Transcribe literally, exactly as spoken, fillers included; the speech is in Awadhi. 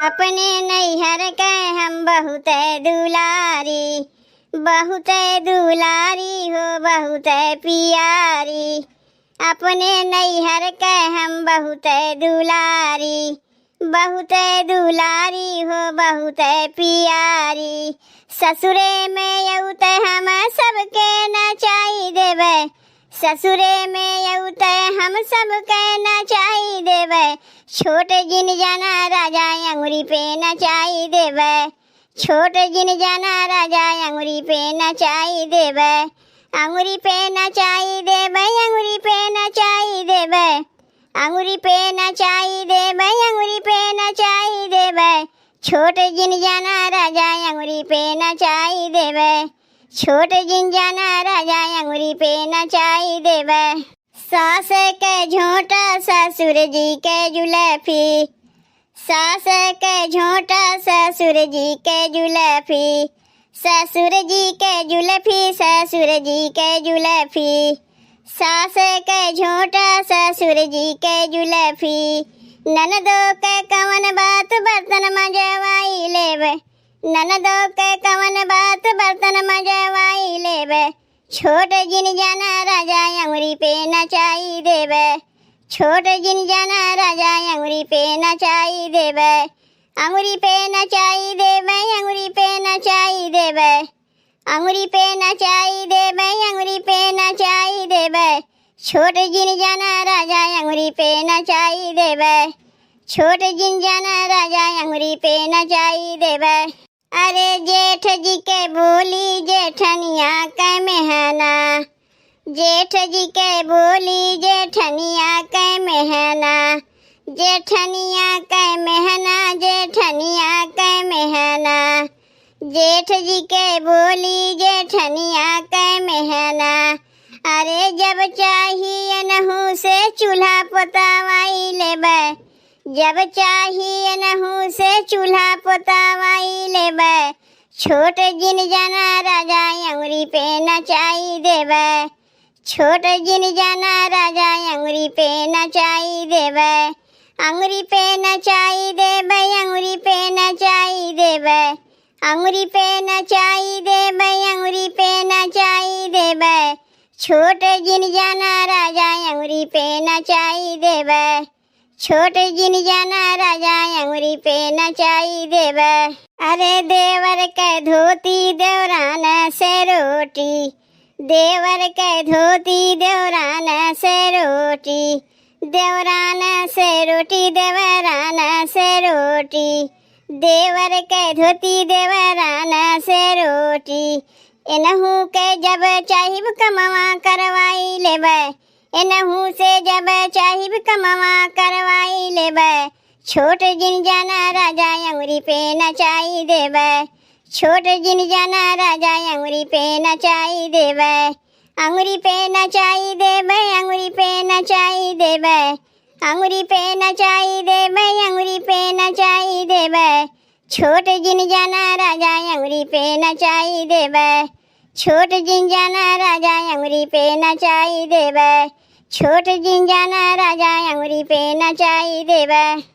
अपने नैहर के हम बहुत दुलारी, बहुत दुलारी हो, बहुत पियारी। अपने नैहर के हम बहुत दुलारी, बहुत दुलारी हो, बहुत पियारी। ससुरे में अउते हम सबके नचाई देबे, ससुरे में अउते हम सबके नचाई देबे। छोट जिन जाना राजा अंगुरी पे नचाई देबे, छोट जिन जाना राजा अंगुरी पे नचाई देबे, अंगुरी पे नचाई देबे, अंगुरी पे नचाई देबे, अंगुरी पे नचाई देबे, अंगुरी पे नचाई देबे। छोट जिन जाना राजा अंगुरी पे नचाई देबे, छोट जिन जाना राजा अंगुरी पे नचाई देबे। सास के झोंटा ससुर जी के जुलफी, सास के झोंटा ससुर जी के जुलफी, ससुर जी के जुलफी, ससुर जी के जुलफी। सास के झोंटा ससुर जी के जुलफी। ननदो के कवन बात बर्तन मजवाई लेबे, ननदो के कवन बात बर्तन मजवाई लेबे। छोट जिन जाना राजा अंगुरी पे नचाई देबे, छोट जिन जाना राजा अंगुरी पे नचाई देबे, अंगुरी पे नचाई देबे, अंगुरी पे नचाई देबे, अंगुरी पे नचाई देबे, अंगुरी पे नचाई देबे। छोट जिन जाना राजा अंगुरी पे नचाई देबे, छोट जिन जाना राजा अंगुरी पे नचाई देबे। अरे जेठ जी के बोली जेठनिया के मेहना, जेठ जी के बोली जेठनिया के मेहना, जेठनिया के मेहना, जेठनिया के मेहना। जेठ जी के बोली जेठनिया के मेहना। अरे जब चाही एनहू से चूल्हा पोतावाई लेबे, जब चाही एनहू से चूल्हा पोतावाई लेबे। छोट जिन जाना राजा अंगुरी पे नचाई देबे, छोट जिन जाना राजा अंगुरी पे नचाई देबे, अंगुरी पे नचाई देबे, अंगुरी पे नचाई देबे, अंगुरी पे नचाई देबे, अंगुरी पे नचाई देबे। छोट जिन जाना राजा अंगुरी पे नचाई देबे, छोट जिन जाना राजा अंगुरी पे नचाई देबे। अरे देवर के धोती देवरान से रोटी, देवर के धोती देवरान से रोटी, देवरान से रोटी, देवरान से रोटी, देवर के धोती देवरान से रोटी। एनहू के जब चाहिब कमवा करवाई लेबे, एनहू से जब चाहिब कमवा करवाई लेबे। छोट जिन जाना राजा अंगुरी पे नचाई देबे, छोट जिन जाना राजा अंगुरी पे नचाई देबे, अंगुरी पे नचाई देबे, अंगुरी पे नचाई देबे, अंगुरी पे नचाई देबे, अंगुरी पे नचाई देबे। छोट जिन जाना राजा अंगुरी पे नचाई देबे, छोट जिन जाना राजा अंगुरी पे नचाई देबे, छोट जिन जाना राजा अंगुरी पे नचाई देबे।